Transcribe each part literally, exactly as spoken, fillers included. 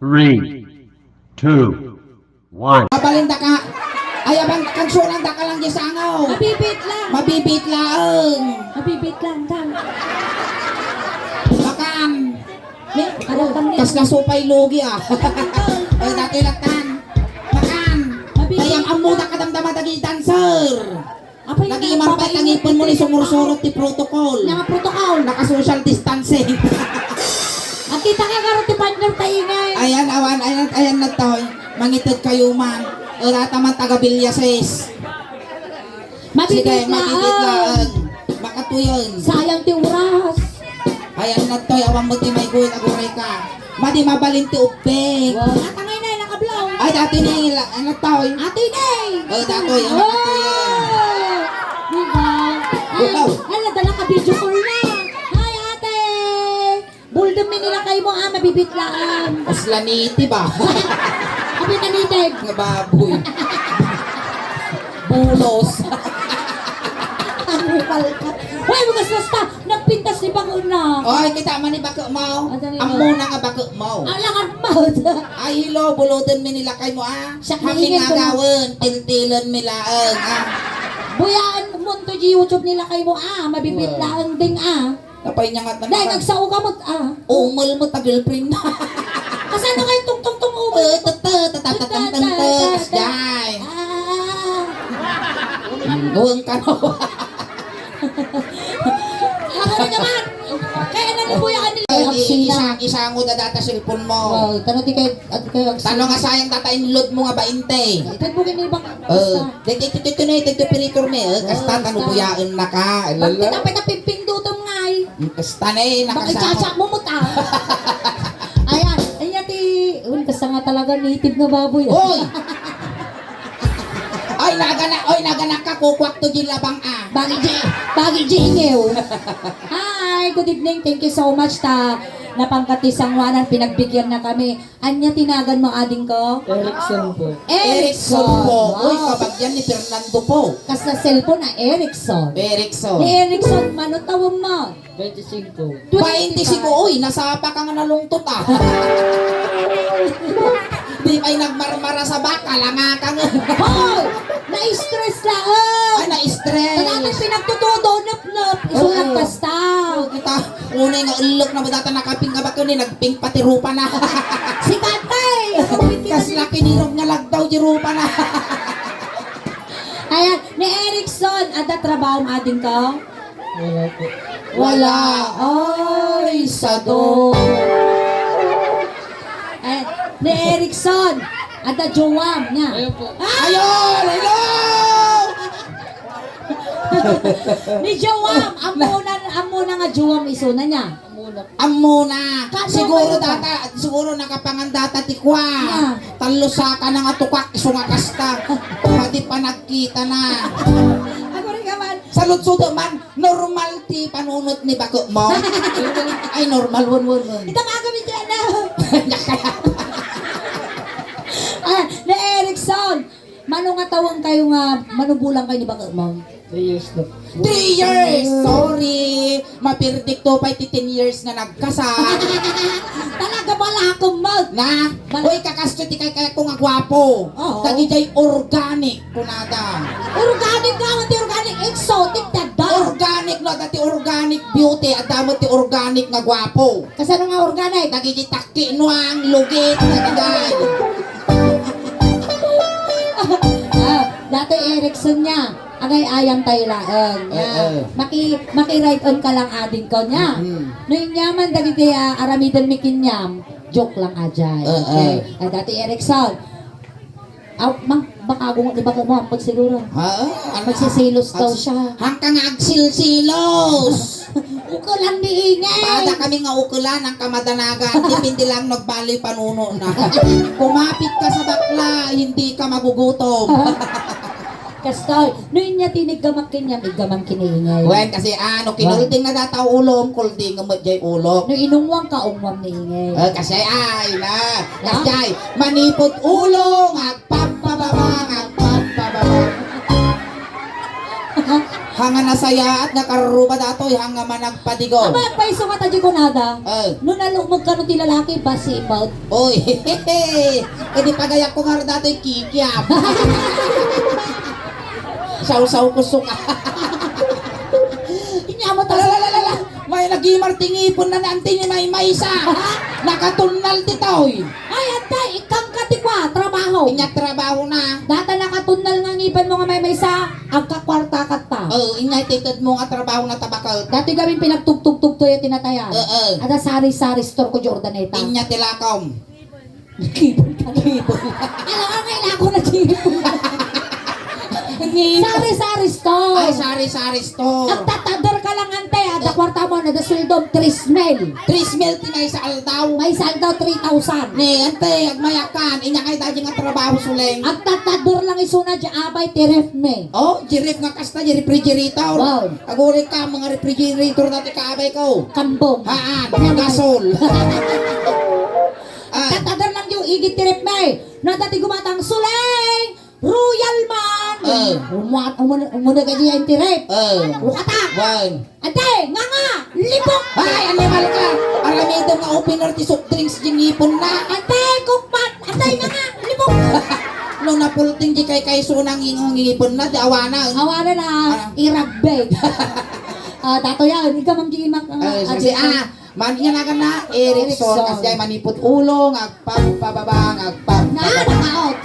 Three, two, one. Mabalin daka. Ay, abang, kansunan daka lang di sangaw. Mabibit lang. Mabibit laeng. Mabibit lang, tan. Makan. Ni, Makan lang, tan, ni. Tas nasupay lugi, ah. Ay, dati latan. Makan. Mabibit. Ay, ang amuda kadamdama dagiti dancer. Apay, nagimar pay ta ngipon mo ni sumursurot ti protocol. Nga protocol. Naka-social distancing. At kita ka karon ti partner ta ingay. Ayan, awan, ayan, ayan na to. Mangited kayo man. Erata man taga Villases. Sige, mabibit laeng. Makatuyon. Sayang ti oras. Ayan na to, awan mo ti may guhit, aguray ka. Madi mabalin ti ubbing. Wow. Atangay na, nakablaw. Ay, dati ni, la-, ano to, eh? Ate Inay. Oh, dati, ano to, eh? Oh. Diba? Ay, wow. Ay, nagdala ka video call na. Hi, ate. Buldem mi nilakay mo, ah, mabibit laeng. Asla niti ba? Abi, taniteg. Nga baboy. Bulos. Ano pala ka? Hoy, magastos ta. Nagpintas ni Bako na. Oy, kita man ni Bako mo. Asan ni Bako? Ammo na nga Bako mo. Ang langat mo. Ay, hello, buloden mi nilakay mo, ah. Siya, hamin kaingin ko na. Agawen, tiltilen mi laeng, ah. Buyaan mo to di YouTube nilakay mo, ah. Mabibit laeng ding, ah. Napay niya nga. Dahil nagsao ka mo, ah. Umel mo, ta girlfriend na. Kasano kayo tungtong tong umel? Eh, tete, tete, tete, tete, tete, tete, tete. Ay. Ah. Buwang ka na. Ako rin naman. Kaya na ni Kuya Anil. Eh, i-, isa, isango da data cellphone mo. Wow, tano ti kay, at kay, tano nga sayang data in load mo nga bainte. Ito po kini bang, eh, basta. Dito, dito, dito na, dito, operator na, eh. Kasta, oh, tano basta. Buyaen na ka. Ay, bakit lala. Ang pagkapimpindutom nga, eh? Kasta na, eh, bakit nakasama. Chacha mo mo ta? Ayan, ayan ti, un, kasta nga talaga native nga baboy. Hoy! Ay, nagana-, oy, naganak ka, kukuak to di labang, ah. Bagay di, bagay di ingew. Hi, good evening. Thank you so much ta napangkat ti sanguanan, pinagbigyan na kami. Ania ti nagan mo, ading ko? Erickson po. Erickson. Erickson po. Wow. Uy, kabagyan ni Fernando po. Kasla cellphone a Erickson. Erickson. Ni Erickson, mano tawag mo? Twenty-cinco. Twenty-cinco. Uy, nasapa ka nga nalungtot, ah. Di pa'y nagmarmara sa baka, langa ka nga. Hoy! Na-stress laeng. Ay, na-stress. Kaya pinagtutudo, nep-nep. Isulat, oo, kasta. Oo, kita. Unay nga ullok na mo data nakaping nga bakit ni nagping pati rupa na. Si Katay! Kasla kinirog nga lagdaw di rupa na. Ayan, ni Erickson, adda trabaho ading ka? Wala po. Wala. Ay, sado. Ayan, ni Erickson, adda jowam niya. Ayun po. Ah! Ayun! Hello! Ni Joam, ammo na, ammo na nga Joam isuna niya. Ammo na. Kano siguro kayo data, siguro nakapangan data ti kua. Ah. Tallo saka na nga tukak, isu nga kasta. Padi pa nagkita na. Ako rin naman. Sa lutsudo man, normal ti panunot ni bako mo. Ay, normal, won, won, won. Ita maaga mi dyan na. Ah, ni Erickson. Mano nga tawen kayo nga manubulang kayo ni bako mo? Three years na po. Three years! Sorry! Mapirdik to pay ti ten years nga nagkasal. Talaga bala ako mag- Na? Bala- Uy, kakasto ti kay kay ko nga gwapo. Oo. Dagijay organic, kunada. Organic nga, ti organic, exotic, dada. Organic, no, dati organic beauty, adda mo ti organic nga gwapo. Kasano nga organic? Dagijay takki, nuang, lugit, dagijay. Ah, dati Erickson niya. Agay-ayam tayo laeng. Eh, eh. Maki-, maki-ride on ka lang, ading ko niya. Mm. No, inyaman dagiti, ah, aramiden mi kinyam, joke lang, ajay. Eh, eh. Okay. Ah, dati Erickson. Aw, mang, baka agungot ni bako mo, ampag siguro. Ha? Ano? Magsisilos daw siya. Hangka nga agsilsilos. Ukelan di ingay. Pada kami nga ukelan ang kamadanagan. Depende lang nagbaloy panuno na. Kumapit ka sa bakla, hindi ka magugutom. Kastoy, no inya ti niggamak kenyam, iggamam kiniingay. Wen, kasi ano, kinulding na data ulom, kulding met jay ulok. No inungwang ka, ungwam ni ingay. Eh, kasi ay na. Kasi ay, manipod ulo, nga agpapababa, nga agpapababa. Hanga nasayaat nga karruba datoy, hanga managpadigaw. Aba, paiso nga ta di kunada. Eh. No nalukmeg kano ti lalaki, basi met. Oy, idi pagayak ko nga datoy kikiam. Sawsaw ko suka. Inya mo ta. Ala, ala, ala, ala. May nagimar ti ngipenna ni Auntie ni Maymaysa. Nakatunnal ditoy. Ay, antay, ikkan ka ti kua, trabaho. Inya trabaho na. Data nakatunnal nga ngipenmo nga Maymaysa, agkakwarta katta. Oo, inya itedmo nga trabaho na tabakal. Dati gamin pinagtugtugtugtoy ti natayan. Oo. Ada sari-sari store ko, Jordaneta. Inya ti lakom. Kibol ka. Kibol. Alam ka, kailangan ko na kibol. Sari-sari store. Ay, sari-sari store. Agtatader ka lang, ante. Ada kwarta mo, ada sweldo, tres mil. Tres mil ti maysa aldaw. Maysa aldaw, three thousand. Ne, ante, agmayakan. Inya kay dadi nga trabaho, Suleng. Agtatader lang isuna, di abay, ti ref me. Oh, di ref nga kasta, di refrigerator. Wow. Aguri ka, mga refrigerator dati kaabay ko. Kambong. Haan, gasol. Ah. Tatader lang yung igit ti ref me. No dati gumatang, Suleng! Royal man! Ah. Umuna, umuna, umuna ka diyan ti ref. Ah. Lukata! Wan. Ante, nga nga! Libok! Ay, animal ka! Aramidem nga opener ti soft drinks di ngipon na. Ante, kukpat! Ante, nga nga! Libok! No napulting di kay kay sunang ing ngipon na, di awana. Awana na, ah, irabbeg. Ah, dato yan. Ikaw, Ma'am G, Mac, ah, Ay, sige, addiction. Ah, man, yan agana, Erickson, Erickson. Kasi ay manipot ulo, nga agpagpababa, nga agpag- Na, nakaot.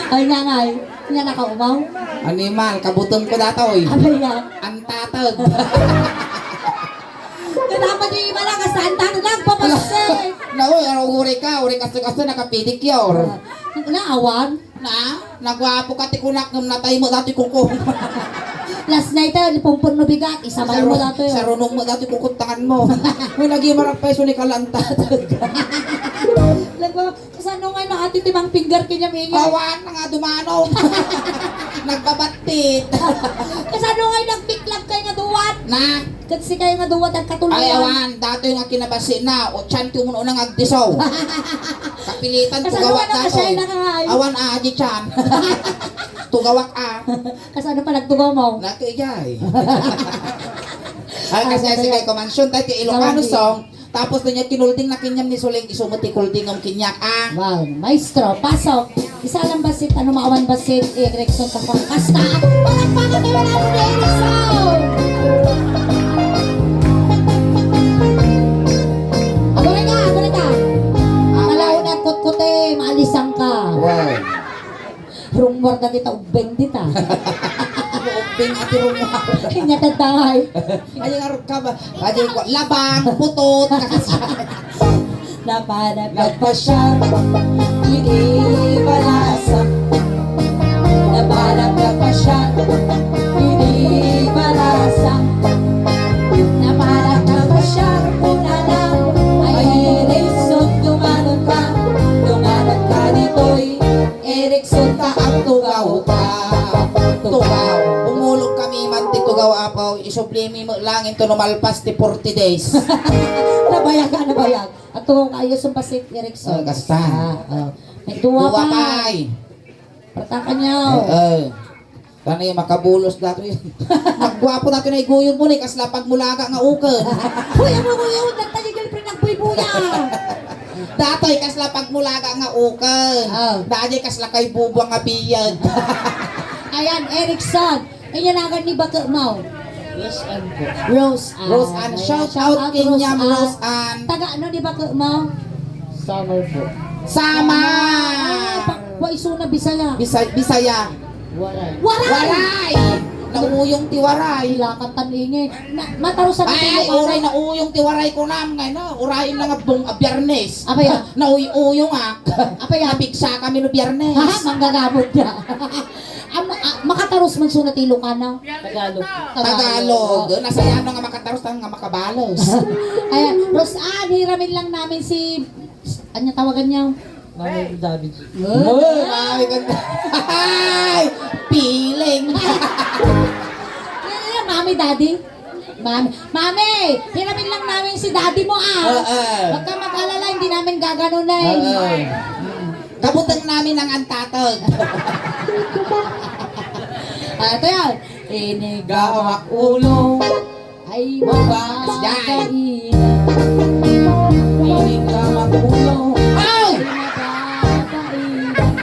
Ay, nga nga, eh. Nga nakaumaw. Animal, kabuton ko datoy. Abay, yan. Ang tatag. Kaya dapat di malakas, ang tatag, nagpapasik. Na, uy, ano, uri ka, uri kaso-kaso, nakapedicure. Na, awan. Na, nagwapo ka ti kunak ngem natay mo dati kuko. Last night, eh, ni Pompon no bigat, isabay mo dati, oh. Sarunong mo dati kukot tangan mo. Mo lagi marapay so ni kalanta. Nagwa-, kasano nga na ati ti mang finger kanya minyo? Awan, nga dumano. Nagbabattit. Kasano nga nagtiklag kayo nga duwat? Na? Ket sikayo nga duwa ti agkatuluyan. Ay, awan, datoy nga kinabasina, o tiyan ti umuna nga agdisaw. Kapilitan, kasano tugawak nga datoy. Nakasaya na ka nga, ay? Awan, a, adi tiyan. Tugawak, a. Kasano pa nagtugaw mo? Nato, ijay. Ay, kasi, ano sige, yan? Kumansyon tayo, ti Ilocano song. Tapos, doon niya kinulding na kinyam ni Suling, iso mo ti kulding ang kinyak, ah. Wow, maestro, pasok. Isa lang basit, ano maawan basit, Erickson, tapos kasta. Palakpakan tayo natin ni Erickson! Abore ka, abore ka. Malaw na kutkute, maalisan ka. Wow. Rumor na kita, ubbing dita. Ubbing ati rumor. Kanya tatangay. Ay, nga ka ba? Ay, ko, labang, putot, kakasya. Napalag nagpasyar, hindi balasa. Napalag nagpasyar, hindi balasa. Napalag nagpasyar, punana. Ay, Erickson, tumanon ka. Tumanon ka ditoy. Erickson ta ang tugaw ta. Tugaw. Umulog kami man ti tugaw, apaw. Isublimi mo lang into no malpas ti forty days. Nabayag ka, nabayag. At tugaw kayo, sumpasit, Erickson. Oh, kasta. Ah, oh. May duwa pa. Duwa pa, ay. Patakan niyo. Eh, eh. Kani makabulos dato yun. Nagwapo dato na iguyod mo na, kasla pagmulaga nga uken. Uy, ang mga uyod, nagtayo yung pinagbuy-buya. Datoy, kasla pagmulaga nga uken. Oh. Dadi, kasla kay bubuang nga biyag. Ayan, Erickson. Inyanagan ni Bakit mo? Rose Ann po. Rose Ann. Rose Ann. Ayan. Shout out, shout out, Kinyam Rose Ann. Rose Ann. Taga ano ni Bakit mo? Samar po. Sama! Ah, pa, pa iso na Bisaya. Bisay-, Bisaya. Waray. Waray! Waray! Nauyong ti Waray. Ilakat tan ingay. Na, matarusan ti Ilocano. Ay, uray, nauyong ti Waray ko nam, ngay na, uray na nga bung-, ah, Biyernes. Apa ya? Nauy-uyong, ah. Apa ya? Nabigsa kami no Biyernes. Ha? Manggagamot niya. Am-, ah, makatarus man suna ti Ilocano. Tagalog. Tagalog. Tagalog. Nasayano nga makatarus, tan nga makabalos. Ayan, Rose Ann, hiramin lang namin si, ano tawagan niya? Mami Daddy. Uy, mami ganda. Ay! Feeling. Ano yan, Mami Daddy? Mami, Mami, hiramin lang namin si Daddy mo, ah. Oo. Huwag ka mag-alala, hindi namin gaganunin. Oo. Kabutang namin ang antatag. Ah, ito yan. Inigamak ulo. Ay, mababainan. Inigamak ulo. Ay! Mababainan.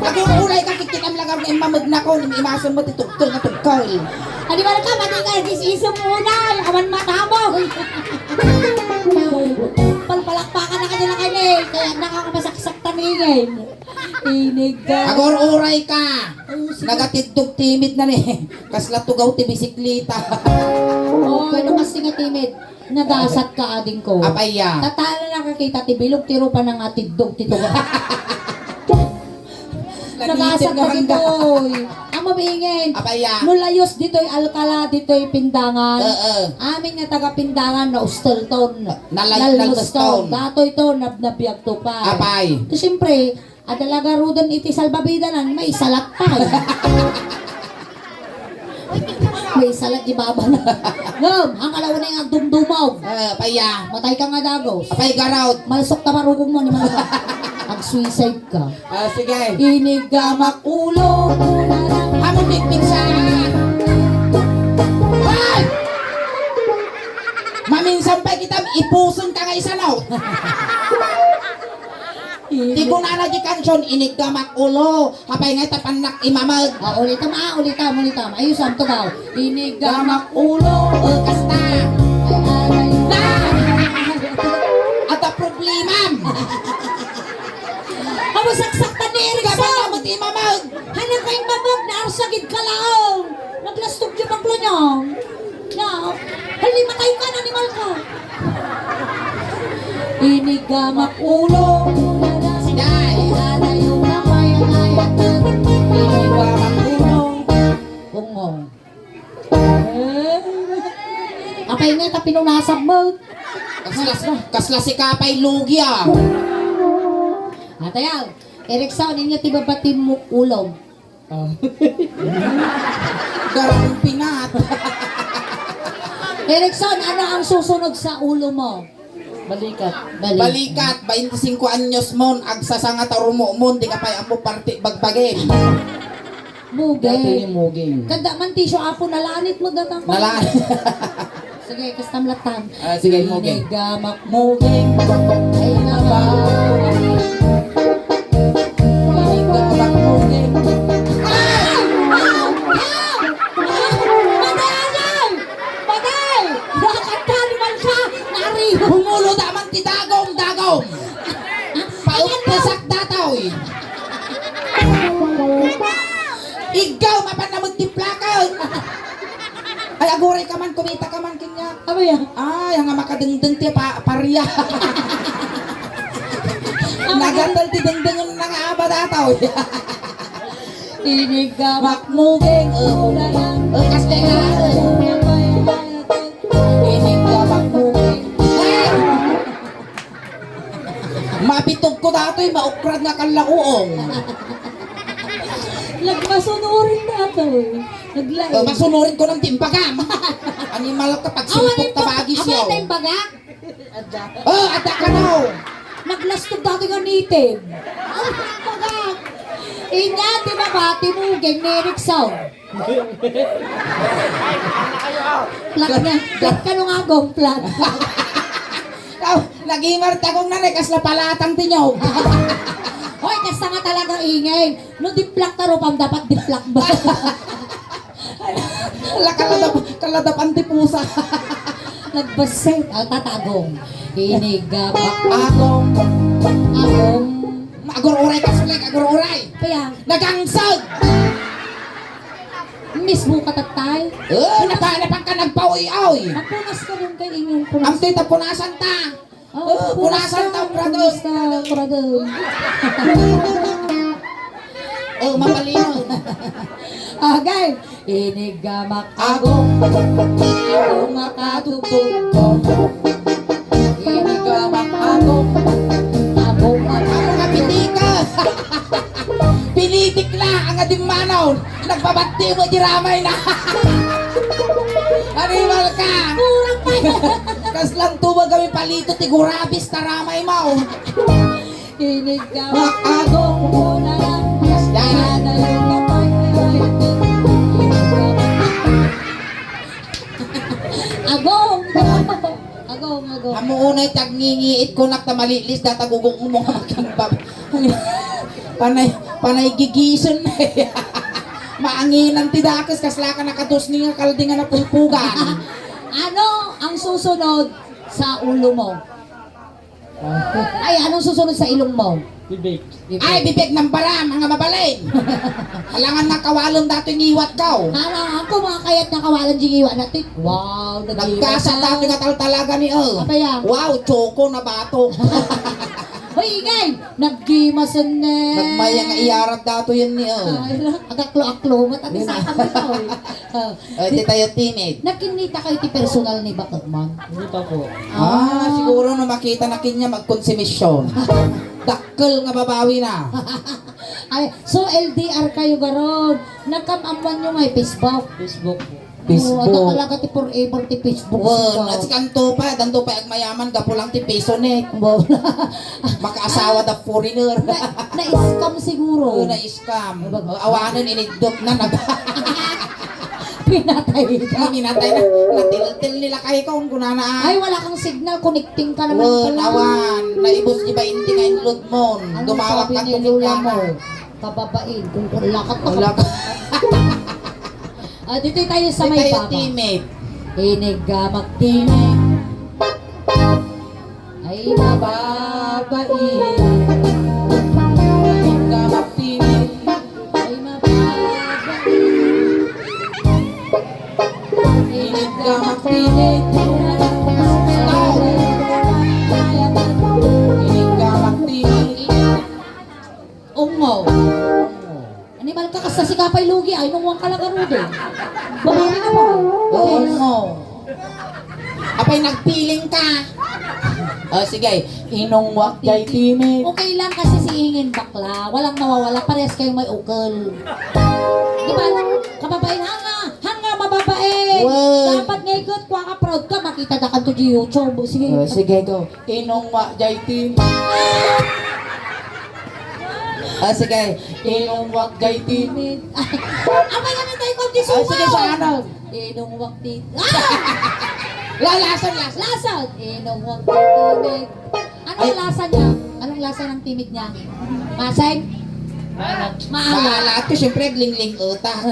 Agurulay ka, kikkitam lagar nga immameg na ko, imason mo ti tugtol nga tugtol. Adi, wala ka, mati nga, gis-isom mo na, awan matabang. Palpalakpakan na ka dyan na kayo, eh. Kaya nakakamasaksak taningin. Inig ka. Agur-uray ka. Oh, sige. Nagatiddog timid na ni. Kasla tugaw ti bisikleta. Oh, ano kasi nga timid? Nagasat ka, ading ko. Apay ya. Tatala nakakita ti bilog ti rupa na nga tiddog ti tugaw. Nagasat ka ditoy. Ang mabingin. Apay ya. No layos ditoy, alkala ditoy, pindangan. Oo. Amin nga taga pindangan, naustel ton. Nalay-, nalmuston. Datoy to, nabnabiag to pa. Apay. To, siyempre, adda lagaruden iti salbabidanan, maisalat pay. Maisalat di baba na. Ngem, ang kalaunay nga agdumdumog. Eh, apay ya. Matay ka nga dagos. Apay garot. Malsok ta marugong mo ni mga. Ag-suicide ka. Ah, sige. Inigamak ulo. Amo pigpigsa. Ay! Maminsan pay kita, ipuson ka nga isano. Ti kunana di kansion, inigamak ulo. Apay nga ita pannak imamag. Ah, ulitam, ah, ulitam, ulitam. Ayusam, tugaw. Inigamak ulo, eh, kasta. Ay, ay, ay. Na! Adda problemam. Amo, saksaktan ni Erickson. Kapag amo ti imamag. Hanang ka imamag, naarsagid ka laeng. Naglastog di maglanyang. Na, halimatay ka, animal ka. Inigamak ulo. Siday. Inigamak ulo. Bungong. Eh. Apay nga, ta pinunasam mo. Kasla, kasla si Kapay Lugi, ah. Atayaw, Erickson, inyo ti babati mo ulo. Ah. Garang pinat. Erickson, ano ang susunod sa ulo mo? Balikat. Balikat. Balikat, baintisingko anyos mon, agsasanga ta rumumon, di ka pay ammo parti bagbagin. Muging. Dati ni Muging. Kada man tisyo, apo, nalanit mo datang. Nalanit. Sige, kastam latan. Ah, sige, Muging. Inigamak Muging. Ay, naba. Inigamak Muging. Ah! Ah! Ah! Patay! Patay! Bakit ka naman ka? Nari! Bumulo da man ti dagom, dagom! Pauppesak datoy! Iggaw, mapan na magtiplakan! Ay, aguray ka man, kumita ka man, kanya. Ano yan? Ay, nga makadengdeng ti pa, paria. Ano yan? Nagatol ti dengdengen na nga aba datoy. Inigamak Muging, oh. Oh, kasta nga. Inigamak Muging. Ay! Mabitog ko datoy, maukrad nga kallakuong. Nagmasunurin datoy. Naglaing. Oh, masunurin ko ng timbagam. Animal ka, pagsimpok ta bagis. Awan, awan, timbagak? Oh, adda ka daw. Naglastog datoy nga nitib. Awan, timbagak. Inya, di ba, bati mo, gang ni Erickson? Plat nga, plat ka nung agong, plat. Aw, nagimar ti agong na, kasla palatang ti nyog. Hoy, kasta nga talaga ingay. No diplak ka rupam, dapat diplak ba? Ala, kaladap-, kaladapan ti pusa. Nagbaset, ah, tatagong. Inigabak. Agong. Agong. Agur-uray ka, sulag, agur-uray. Kaya? Nagangsag! Mismo ka, tatay? Eh, napa-, napang ka nagpaoy-oy. Ang punas ka rin kay ingon, punas. Ang tita, punasan ta. Oh, oh, punasan ta, brother. Punas ka, brother. Oh, mapalino. Agay. Inigamak agong, agong makatugtog. Inigamak agong, agong makatugtog. Agong nga pitika. Pinitik na ang adimmanaw. Nagpabatti mo di ramay na. Animal ka. Kurang pa yan. Kaslang tubag kami palito ti gurabis ta ramay mo. Inig ka. Wa-, agong ko na lang. Yes, yan. Nanayo ka pa. Inig ka. Tagngingiit ko nak ta malilis data gugong mo nga makimbab. Panay, panay gigisen. Maanginan ti dakes, kasla ka nakadusni nga kaldi nga napulpugan. Ano ang susunod sa ulo mo? Ay, anong susunod sa ilong mo? Bibig. Bibig. Ay, bibig ng bara, mga mabalin. Alangan nga kawalem datoy ngiwat ko. Nana, ako mga kayat nga kawalem di ngiwat natin. Wow, nagkasa datoy nga taltalaga ni, oh. Apa yan? Wow, choco na bato. Hoy, ingay! Naggimasen ne. Nagmaya nga iyarat datoy yan ni, oh. Ay, agaklo-aklo. Matatis ang kamay ko, eh. Ah. Eh, di tayo timid. Nagkinita kayo ti personal ni Bakagman? Hindi pa po. Ah, siguro no makita na kanya magkonsumisyon. Dakkel nga babawi na. Ay, so L D R kayo garon. Nagkam-amman nyo nga Facebook? Facebook po. Facebook. Oh, talaga ti forever ti Facebook. Well, at sikanto pa, danto pa agmayaman, gapu lang ti piso ni. Wow. Makaasawa da foreigner. Na, na-scam siguro. Oh, na-scam. Awanen, iniddok na nag- Pinatay ka. Ay, pinatay na. Natiltil nila kay kong kunana. Ay, wala kang signal. Connecting ka naman pala. Awan. Naibos iba inti nga inload mo. Dumawat ka ni Lola mo. Kababain. Kung lakat na. Wala ka. Ah, dito tayo sa may baba. Timid. Inig ka magtimid. Ay, mababain. Inig ka magtimid. Ay, mababain. Inig ka magtimid. Stop. Inig ka magtimid. Ungo. Animal ka, kasta si Kapay Lugi, ay, nung wang ka lang arudo. Babae ka pa. Oo, ungo. Apay, nagpiling ka. O, sige. Inungwak jay timid. Okay lang kasi si Ingin bakla. Walang nawawala. Parehas kayo may ukol. Di ba? Kababain, hanga, hanga, mababae. Wow. Dapat nga ikot, kuha ka, proud ka. Makita na kanto di YouTube. Sige. O, sige, go. Inungwak jay timid. Ah, sige. Inungwak jay timid. Amay kami tayo kung di sumaw. Ah, sige, sa ano? Inungwak ti-, ah! La-, lason, lason. Lason. Inungwak ti timid. Ano ang lasa niya? Anong lasa ng timid niya? Masay? Maalat. Maalat ko, siyempre, lingling utak.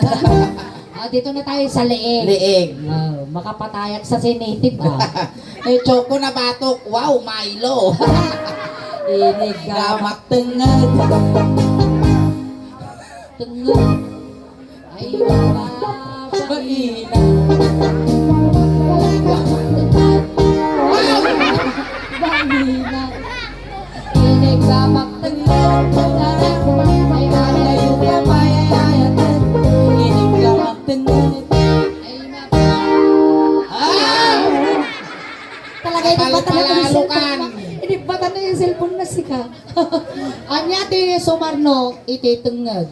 Ah, dito na tayo sa leeg. Leeg. Ah, makapatayat sa sensitive, ah. Eh, choco na batok. Wow, Milo. Inig ka. Gamak tenged. Tenged. Ay, babaina. Babaina. Inig ka magtenged. Ay, ay, ay, ay, ay, ay. Inig ka magtenged. Ay, na. Ah! Talaga, inigbatan na yung cellphone na. Inigbatan na yung cellphone na sika. Anya ti sumarno iti tenged.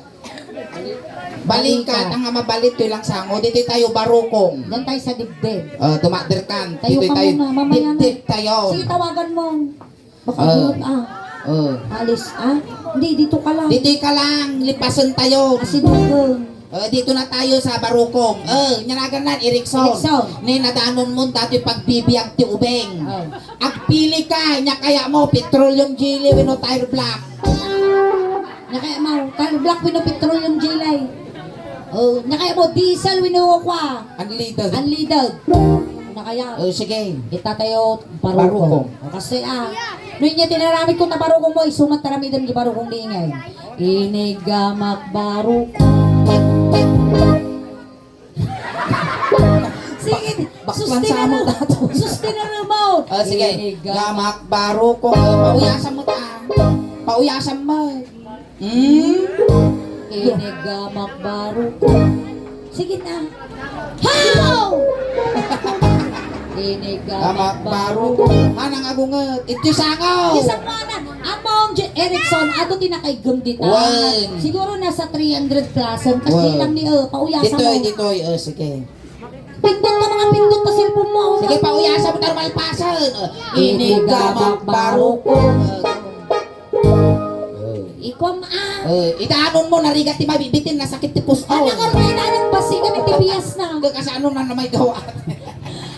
Balikat, ang nga mabalit, toy lang sango. Ditoy tayo, barukong. Diyan tayo sa dibdib. Ah, tumakder kan. Tayo. Ditoy ka tayo. Muna, mamaya na. Dibdib tayo. Sige, tawagan mo. Baka Ah. Buhat, ah. Ah. Alis, ah. Hindi, dito ka lang. Ditoy ka lang, lipasan tayo. Asinugang. Ah, dito na tayo sa barukong. Ah, nyanagan na, Erickson. Erickson. Ni nadanon mo, dati pagbibiag ti ubeng. Ah. Agpili ka, nya kaya mo, petroleum jelly, wenno tire black. Nya kaya mo, tire black wenno petroleum jelly. Oh, nya kaya mo, diesel wenno kwa. Unleaded. Unleaded. Nya kaya. Oh, sige. Kita tayo, barukong. Barukong. O, kasi, ah, no inya tinaramid ko ta barukong mo, isumat taramidem di barukong di ingay. Inigamak barukong. Sige, baklan sustenance mo dato. Sustenance mo. Ah, sige. Gamak barukong. Pauyasan mo ta. Pauyasan mo. Hmm? Inigamak barukong. Sige na. How? Inigamak barukong. Anang agunget. Iti sangaw. Isang mana. Among J-, Erickson, ato ti nakaiggem dita. Wen. Siguro nasa three hundred plus. Kasi lang ni, oh, pauyasan mo. Ditoy, ditoy, oh, sige. Pindot ka, mga pindot ka cellphone mo. Sige, pauyasan mo, ta malpasan. Oh, inigamak barukong. Ikaw, ma-, ah. Eh, itanon mo, narigat ti mabibitin, nasakit ti pusto. Ano ka rin, anak, basi kami ti bias na. Kasano na namay gawa?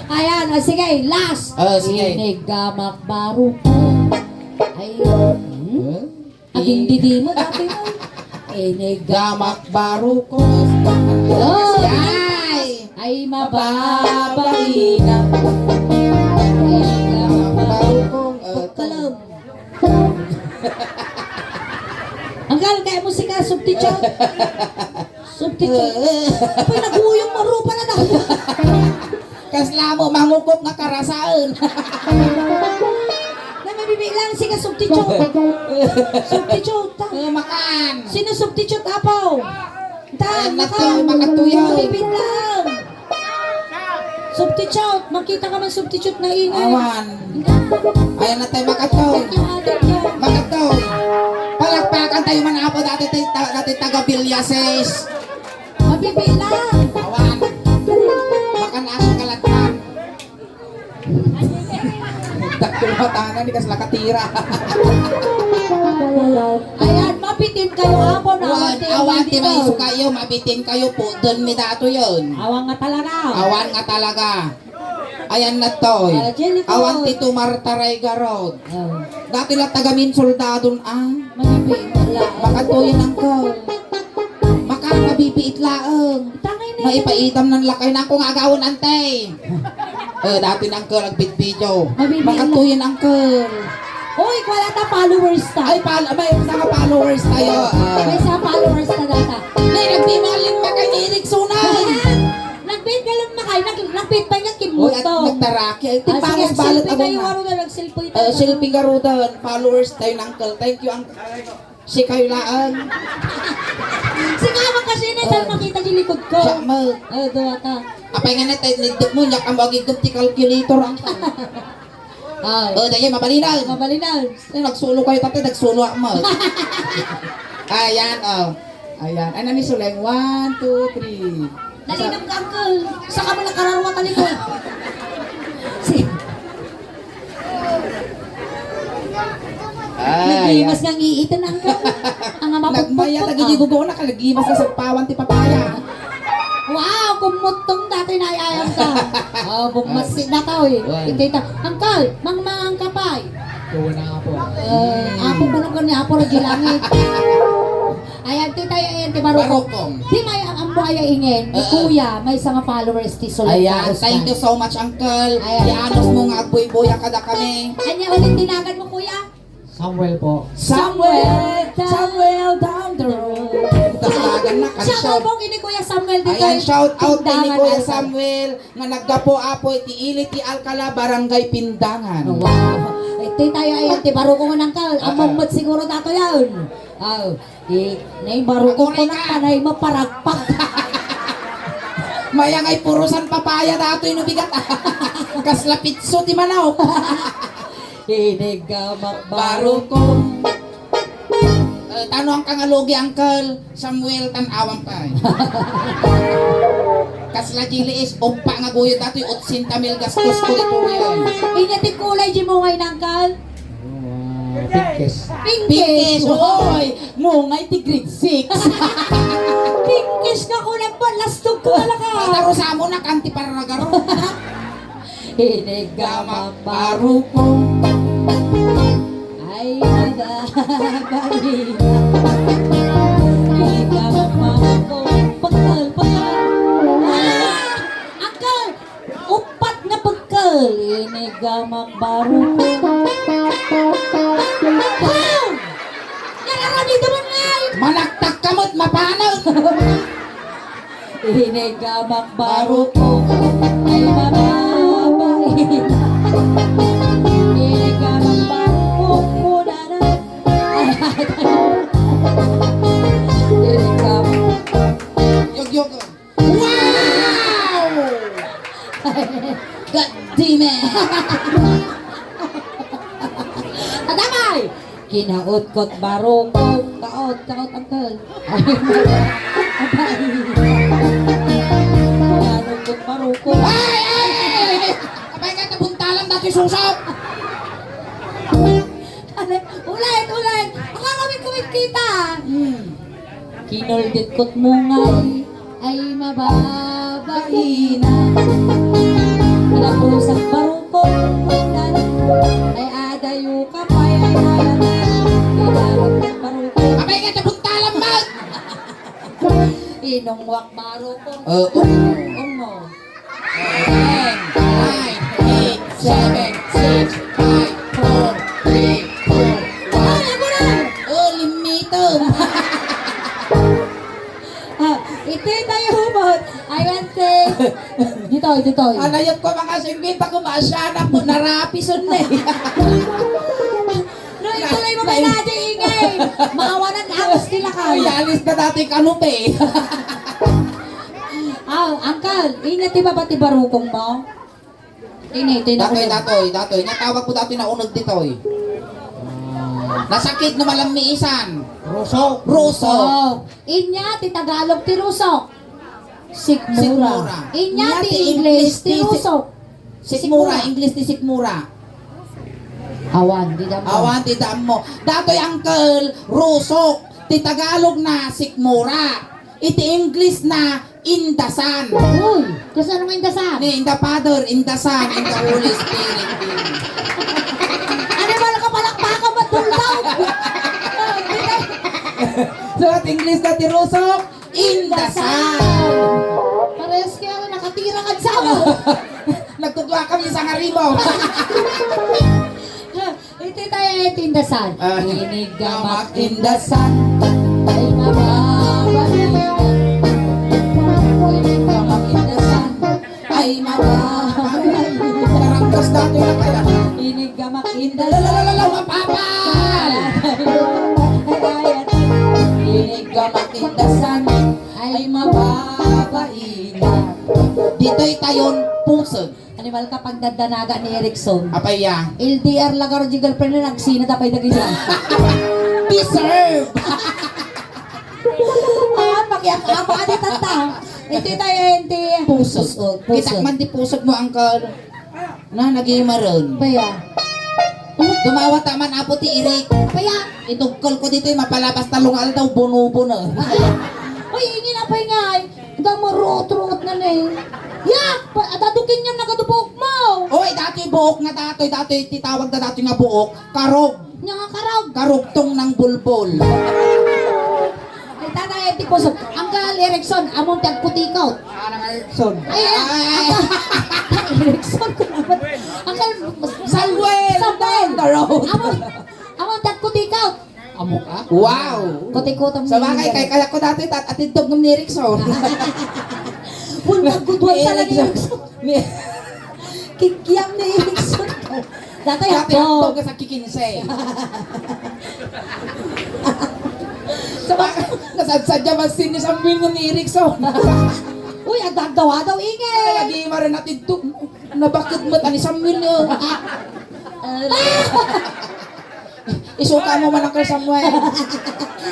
Ayan, ah, sige, last. Ah, sige. Iniggamak barukong. Ay, hmm? Huh? Aging didi mo dati mo. Iniggamak barukong. Oh, ay, ay, mababaina. Iniggamak barukong. Pagkalam. Anggal, kaya mo sika, substitute. Substitute. Apay, naguyong marupa na daw. Kasla mo, mangukop nga karasaen. Na mabibilang, sige, substitute. Substitute, ta. Eh, makan. Sino substitute, apo? Ta, ayan na to, makan. Makatuyaw. Mabibilang. Substitute, makita ka man substitute na ingay. Awan. Ayan na tayo, makatoy. Thank you, ah, thank you. Makatoy. Palakpakan tayo man, apo, dati, dati, dati taga Villases. Mabibilang. Awan. Baka nasa kalatnan. Dakkel matanan, di kas lakatira. Ayan, mabitin kayo, apo, na awan, awan ti, awan ti dito. Maisukayo, mabitin kayo, pudden mi dato yun. Awan nga talaga. Awan nga talaga. Ayan na toy. Ah, Jelly Awan Cole. Ti tumartaray garod. Oh. Dati lang taga Minsoldadon, ah. Mabibiit lang. Makatuyan, uncle. Makakabibiit laeng. Tangay na. Maipaidam ng lakay na akong agawan, ante. Eh, dati na, uncle, ang video. Mabibiit lang. Makatuyan, uncle. Uy, wala ta followers ta. Ay, pal-, may isa nga followers tayo. Ah. May isa followers ta data. Nay, nagbimaling pa kay ni Erickson, ay. Nagbit ka lang na kayo, nag-, nagbit pa nga Uy, at kimutong. Nagtaraki. Ay, ah, sige, timbangos balot selfie ako tayo, nga. Waro na, nag-selfie Eh, tayo. Selfie nga rudan, followers tayo, uncle. Thank you, uncle. Si kayo laang. Si nga makasina, Oh. Dahil makita di likod ko. Siya mo. Oh, duwa ka. Apay nga na, tayo, nidok mo, nyak ang magigom ti calculator, uncle. Ah. Oh, dahil mabalinaw. Mabalinaw. Eh, nagsulo kayo, tatay, nagsulo ako mo. Ayan, oh. Ayan. Ano ni Suleng? One, two, three. Nalinam ka, uncle. Saka mo nakararwa talikod. Si- Ay, Naglimas ayan. Nga ngiitan, uncle. Ang ama Nagmaya pagpagpag, tagi di ah. Gugo na, kalagimas na sagpawan ti papaya. Wow, kumutong dati na ayayam ka. Oh, bumasi na ka, eh. Wow. Hindi ta-, uncle, mangmangan ka pa, eh. Kuha na nga po. Eh, apo ko nung kanya, apo, radyo langit. Ayan, tita, ayan, ti Barokong. Barokong. Di may ang ambo ay ingen, ni Oo. Kuya, may isang followers ti Sulay Ayan, Barros thank na. You so much, uncle. Ayan. Ti anos mo nga agbuybuya kada kami. Anya ulit tinagan mo, Kuya? Samuel po. Samuel! Samuel down the road. Tinagan na, Shout out kansyot. Po kini Kuya Samuel dito Ayan, eh. Shout out kay ni Tindahan Kuya Alpha. Samuel nga naggapo, apo, iti ili ti Alcala, Barangay Pindangan. Wow. Iti tayo ay ti Barokong, uncle. Ah, Among ah. Mat siguro dato yan. Oh. Di, nay, Barokong ko na Agorika. Panay maparagpag. Mayangay purusan papaya datoy no bigat. Kasla pitso ti manok. Iniggamak Barokong. Eh, tano ang kangalugi, uncle Samuel, tan-awam pay. Kasla G L S, umpa nga guyod datoy, otsenta mil gastos ko dito yan. Inya ti kulay, di mo ngay, uncle? Ah, Pinkis. Pinkis. Pinkis, oy! Mungay ti grade six. Pinkis ka ko nagbalastog ko talaga. Taro sa mo na kanti paragaro. Iniggamak Barokong. Ay, nada. Iniggamak Barokong. Pagkal, pagkal. Ah! Uncle! Upat nga pagkal, iniggamak Barokong. Wow! Nararamid naman nga! Manaktak ka mo't mapanag! Iniggamak Barokong, ay mababait. Iniggamak Barokong, muna na. Iniggamak Yog, yog. Wow! God damn it! Adamay! Kinautkot Barokong. Kaot, kaot, uncle. Kinautkot Barokong. Ay, ay, ay, ay! Apay ka, nabuntalan dati susok! Ulit, ulit! Ang kakawit-kawit kita! Hmm. Kinulditkot mo ngay, ay mababaina. Kinap-, Inungwak baro ko. Oo. Ungo. Ten, nine, eight, seven, six, five, four, three, two, one. Ay, ako na! Oh, limitom. Ah, iti tayo humot. Ayan, te. Ditoy, ditoy. Anayot ko mga singkwenta ko, maasyanak mo, narapison na eh. No, ito lang yung mga ingay. Maawanan, awas nila ka. Ay, alis na dati kanupe. Aw, uncle, inya ti baba ti barukong mo? Ini, ito yung Datoy, nauneg. Datoy, Datoy. Natawag ko dati na uneg ditoy. Ah. Nasakit na malammiisan. Rusok. Rusok. Oh, inya ti Tagalog ti rusok. Sikmura. Sikmura. Inya ti English ti rusok. Sikmura, English ti sikmura. Awan, di damo. Awan, di damo. Datoy, uncle, rusok. Ti Tagalog na sikmura. Iti English na indasan. Uy, kasano nga indasan? Ni, in the Father, in the Son, in the Holy Spirit. Ano ba, nakapalakpakan ba, tuldaw? So, at English na ti rusok, indasan. Parehas kaya nga nakatira ka sa amo. Nagtudua kami sa ngaribo. Iti tayo ay tindasan. Ah. Iniggamak indasan. Ay mababalikan. Iniggamak indasan. Ay mababalikan. Karangkas dati na kaya. Iniggamak indasan. Lalalala, mapapal! Iniggamak indasan. Ay mababainan. Ditoy tayon pusod. Animal ka pagdadanaga ni Erickson. Apay ya? L D R la garud ti girlfriend na nagsina ta pay dagiti. Deserve! Ah, pakiam-ama, adi tatta. Iti tayo, iti. Pusod. Pusod, pusod. Kitak man ti pusod mo, uncle. Na, nagimaren. Apay ya? Dumawat man, apo ti Eric. Apay ya? Itugkol ko dito, mapalabas talong aldaw, buno-buno. Uy, ingin apay nga, ay. Dang marot-rot na ne. Ya! Pa, adadukin yan, nagadubuok mo! Oy, datoy buok nga datoy, datoy, ti tawag da datoy nga buok, karog. Nya nga karog. Karugtong ng bulbol. Ay, tatay, ti puso. Uncle Erickson, amon ti agkutikot. Ana nga Erickson. Ay, ay, ay, ay. Uncle Erickson, ko naman. Uncle Samuel! Samuel! Karog. Amon, amon ti agkutikot. Amo ka? Wow! Kutikutam ni Sabagay, Erickson. Kay kaya ko dati, tat-, atidtog ni Erickson. Kung nagkuduan sa Ni lagi Erickson. Ni Kikiam ni Erickson. Dati Dati hapdog. Hapdog ka sa kikinse. Sabagay, nasadsadya man sin ni Samuel ni Erickson. Uy, agdagdawa daw, ingay. Lagi marin atidtog. Nabaked met ani Samuel, eh. Isuka mo man, Uncle Samuel.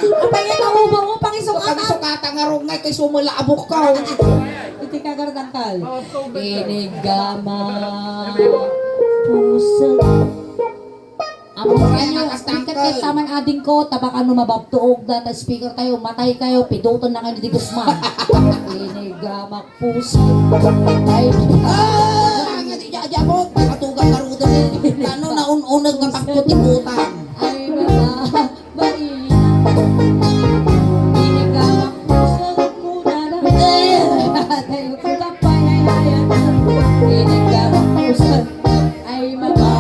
Apay nga taubo mo, pangisukatan. Pangisukatan nga rungay kay sumula abok ka. Iti kagarad, Uncle. Inigama. Puso. Amo Ay, kayo, nakastangkal. Ikat kay taman ading ko, tabakan no mababtuog da ta speaker tayo, matay kayo, piduton na kayo ni Guzman. Inigama. Puso. Ay, ah, nga di dya, dya mo. Nakatugan na rudo ni. Ano, naun-unag nga pagkutikutan. Ay, mama, baina. Inigawak puso ko na lang. Eh, tayo ko kapay, ay, ay, ay. Inigawak puso. Ay, mama,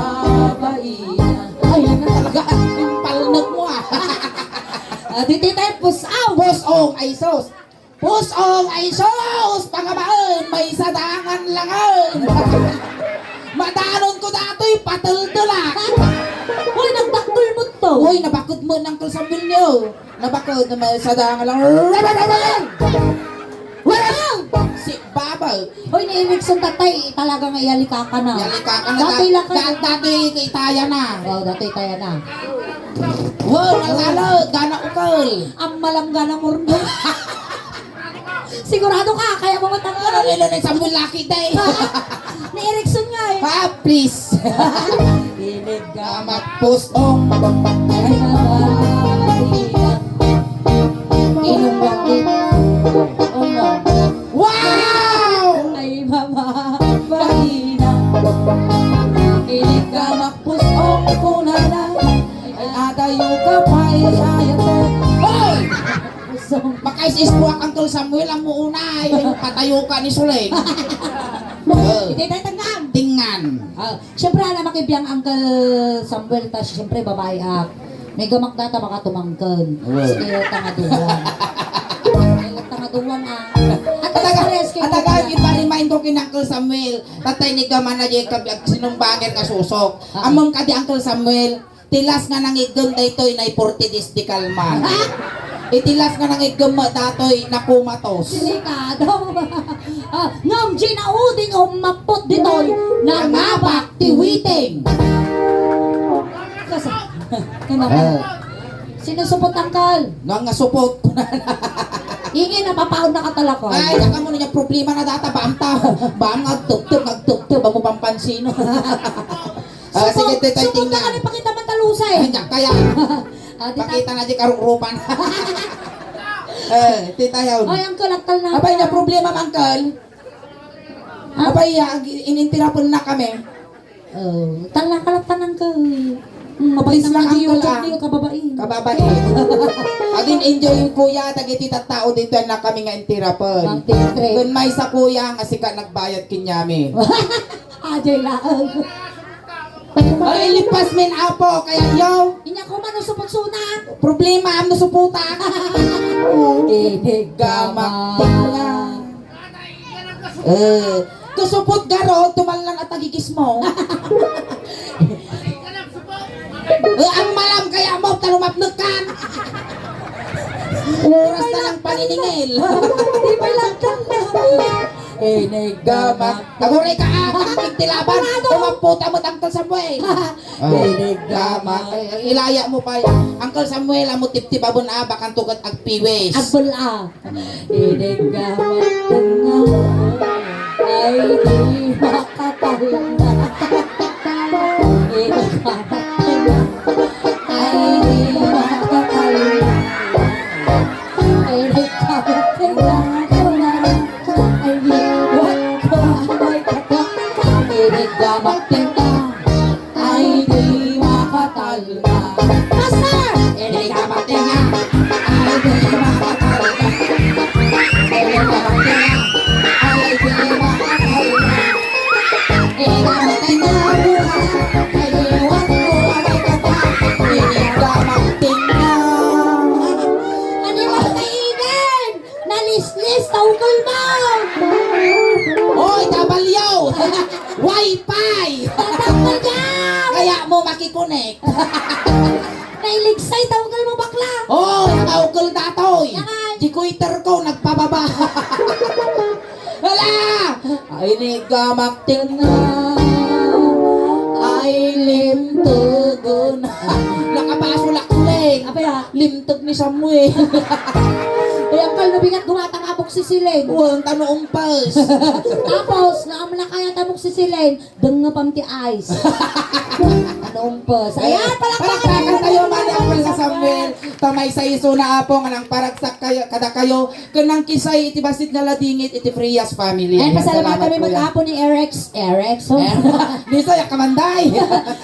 baina. Ay, yan na talaga. Ang palnag mo, ah. Ah, di tayo pusaw. Pusong, ay, sus. Pusong ay sus! Pangamaen, may sadangan langen! Madanon ko datoy, pateldelak! Hoy, nagdakkel mo to! Hoy, nabaked mo ng Uncle Samuel niyo! Nabaked na may sadangan lang. Wow! Si Baba! Hoy, ni Erickson tatay, talaga nga iyalikaka na. Iyalikaka na. Dati da-, lang ka da-, dati itaya na. Oh, dati itaya na. Wow, nalalo, gana ukol. Ang malam gana murno. Sigurado ka, kaya mo matanggal. Ano nila na isang bulaki, day? Ni Erickson nga eh. Ah, please. Inig ka mapusong. Ay, mama, inig. Inom ka, inom. Wow! Ay, mama, mahina. Inig ka mapusong, kunana. Ay, atayo ka pa, ay, ay, ay. Hoy! Makais-isbuak ang Samuel, ammo unay, patayo ka ni Suleng. Iti dayta tengngan. Tengngan. Ah, siyempre, anak, makibiang Uncle Samuel, ta siyempre, babae, ah. May gamak data, baka tumangken. Sige, tangaduan. Sige, tangaduan, ah. At Ataga, ataga, iparemind ko kin Uncle Samuel. Tatay ni Gaman na di kab-, sinumbanger ka susok. Ah. Ammom kadi Uncle Samuel, ti last nga nangiggem daytoy na forty days di kalman. Ha? Iti last nga nangiggem met datoy nakumatos. Delikado. Ah, ngem di nauding ummapot ditoy, nangabak ti witing. Kas-, ano ka? Ah. Sino supot, Uncle? Nga nga supot. Ingin, napapaon na ka talaga. Ay, saka mo niya problema na data, bam ta. Bam nga agtubtub, agtubtub, amo pampansin. Ah, sige, Tita, supot na tingnan. Kami, pakita man talusay. Ay, nya, kaya, ah, di ta- pakita na di karukrupan. Eh, Tita, yun. Ay, Uncle, aktal na. Abay, na problema, Uncle. Ah? Abay, ya, ag-, inintirapan na kami. Oh, tala ka lang tanang ka. Hmm, mabait. Please lang, Uncle, ah. Kababain. Kababain. Agin enjoy yung kuya, dagiti tattao dito na kami nga intirapan. Bang tiyatre. Kun may sa kuya, nga sika nagbayad kinyami. Ajay laeng. Ay, lipas min, Apo, kaya yo. Inya ko man, usupot suna. Problema, am, nasuputa. Iniggamak. Eh, kusupot garo, tumalnan at tagigis mo. Eh, ang malam kaya mo, talumapnag kan. Oras na ng paniningil. Di ba lang? Iniggamak. Aguray ka, ah, kapag tilaban, umaputa mo, Uncle Samuel. Ah. Iniggamak. Ay, ilaya mo pa. Uncle Samuel, amo tibtibabon, ah, bakan tugat agpiwis. Agbel, ah. Iniggamak tengnga, ay di makatalna. Iniggamak tengnga, ay di makatalna. Iniggamak tengnga, ay di makatalna. Iniggamak tengnga, ay di makatalna. Master! Iniggamak tengnga, ay di makatalna. Iniggamak tengnga, ay di makatalna. Iniggamak tengnga, ay di makatalna. Iniggamak tengnga. Ano yung mga kaigan? Nalislis, tawgal mo! Oy, kabalyo! Wi-Fi! Tatawgal ka! Kaya mo makikonek. Nailigsay, tawgal mo, bakla! Oy, tawgal datoy! Yan ay. Di ko iter ko, nagpababa. Hala! Ay, ni gamak tengnga. Ay, limtugon. Nakapasulak ulit. Abay, ah. Limtog ni Samuel. Ay, Uncle, no bigat gumatang amok si Silen. Wan, tano umpas. Tapos, naamla kaya tamok si Silen, dengngepam ti ice. Tano umpas. Ayan, palakpakan tayo, mani Uncle Samuel. Pamaysa isu na, Apo, nga nang paragsak kayo, kada kayo, ken nang kisay iti bassit nga ladingit iti Frias family. Ayan, pasalamatan mi, Kuya. Mag-apo ni Eric, Erickson. Eric. Bisa, ya kamanday.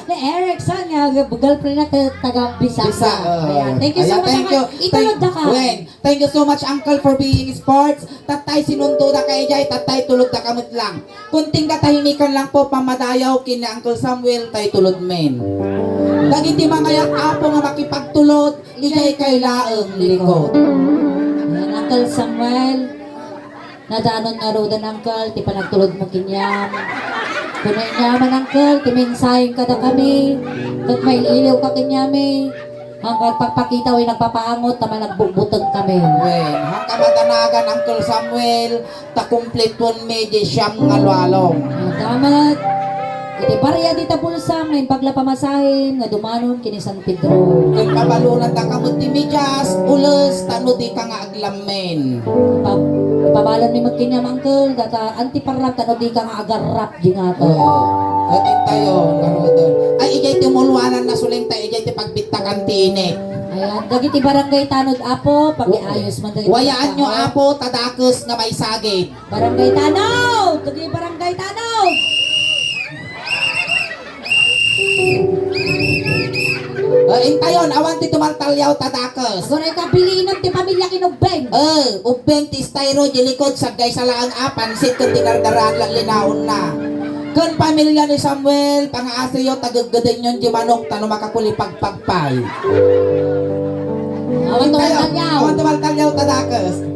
Ni Erickson, nga girlfriend na ta-, taga Bisa. Bisa, oh. Ayan. Thank you so much, Uncle. Ayan, thank you. Itulod da ka. Wen, thank you so much, Uncle, for being sports. Tatay, sinundo da ka, ijay, tatay, tulod da ka met lang. Kunting katahimikan lang po, pamadayaw, ken ni Uncle Samuel, tay tulod men. Dagiti mangayat, Apo, nga makipagtulod, ijay kay laeng likod. Ayan, Uncle Samuel. Nadanon ngaruden, Uncle, ti panagtulodmo kaniam. Kuna kaniam, Uncle, ti mensahem kadakami, ket mail-iliw ka kaniami. Hanggang pagpakita wi nagpapaangot ta managbugbuteng kami. Wen, hangka madanagan, Uncle Samuel, ta kumpletuenmi di siam nga lualong. Damat, iti barya dita bulsa, nga imbag la pamasahem nga dumanon ken ni San Pedro. Ken pabalonandaka met ti medias, ules, tano dika nga aglammen. Ipa-, ipabalon ni met kaniam, Uncle, data antiparrap, tano dika nga agarrap, di nga to. Oo. Ket intayo, ngaruden. Ay, ijay ti umuluanan na suleng ta, ijay ti pagbittakan ti inek. Ayan, dagiti barangay tanod, Apo, pakiayos man dagiti tao. Wayaan nyo, Apo, ta dakes nga maisagid. Barangay Tanod! Dagiti Barangay Tanod! Intayon, awan ti tumaltaliaw ta dakes. Aguray ka, bilinem ti pamilya ken ubbing. Eh, ubbing ti estayro, di likod, saggay sa laeng a pansit ken dinardaraan la linaonna. Ken pamilya ni Samuel, pangaasoyo ta geggedenyon di manok ta no makakulipagpag pay. Awan tumaltaliaw. Awan tumaltaliaw ta dakes.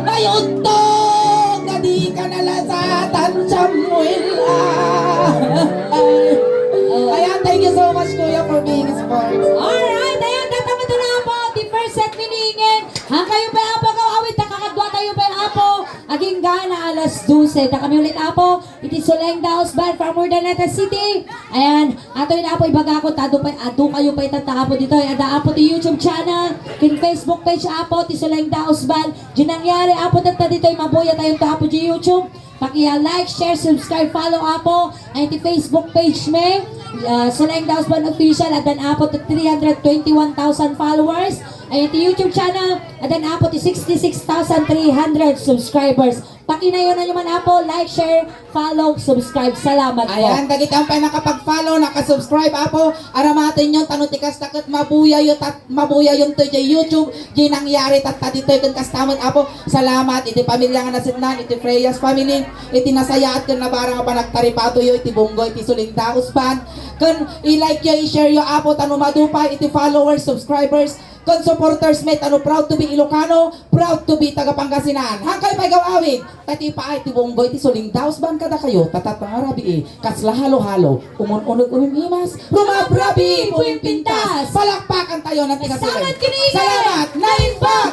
Ay, untog nga di ka nalasatan, Samuel, ah. Ayan, thank you so much, Kuya, for being sports. Alright, ayan, tatama na po, the first set meaning. Hangkayo pay, Apo, agaw-awid, nakakadua tayo pay, Apo. Agingga na alas dose. Dakami ulit, Apo. Iti Suleng Daos Band from Urdaneta City. Ayan, ato yun, Apo, ibagako, ta adu pay, adu kayo pay tatta, Apo, ditoy. Adda, Apo, ti YouTube channel, ken Facebook page, Apo, ti Suleng Daos Band. Di nangyari, Apo, tatta ditoy, mabuya tayo to, Apo, di YouTube. Pakiya like, share, subscribe, follow, Apo. Ayan, ti Facebook page mi, ah, Suleng Daos Band Official, addan, Apo, ti three hundred twenty-one thousand followers. Ayan, ti YouTube channel, addan, Apo, ti sixty-six thousand three hundred subscribers. Pakinayonan nyo man, Apo, like, share, follow, subscribe. Salamat po. Ayan, dagiti ampay nakapag-follow, nakasubscribe, Apo, aramatenyon, ta no ti kasta ket mabuyayo tat-, mabuyayonto diay YouTube, di nangyari tatta ditoy ken kasta met, Apo. Salamat iti pamilya nga nasidnan, iti Freya's family, iti nasayaat ken nabarang a panagtaripatoyo iti bunggo iti Suleng Daos Band. Ken i-like yo, i-share yo, Apo, ta no madu pay iti followers, subscribers, ken supporters met, ta no proud to be Ilocano, proud to be taga Pangasinan. Hangkay pay agaw-awid, ta ti paay ti bunggo iti Suleng Daos Band kadakayo, ta tat pangarabii, kasla halo-halo, umun-uneg umim-imas, rumabrabii, pumimpintas. Palakpakan tayo na ti Kasuleng. Salamat, Kinigin! Salamat, naimbag!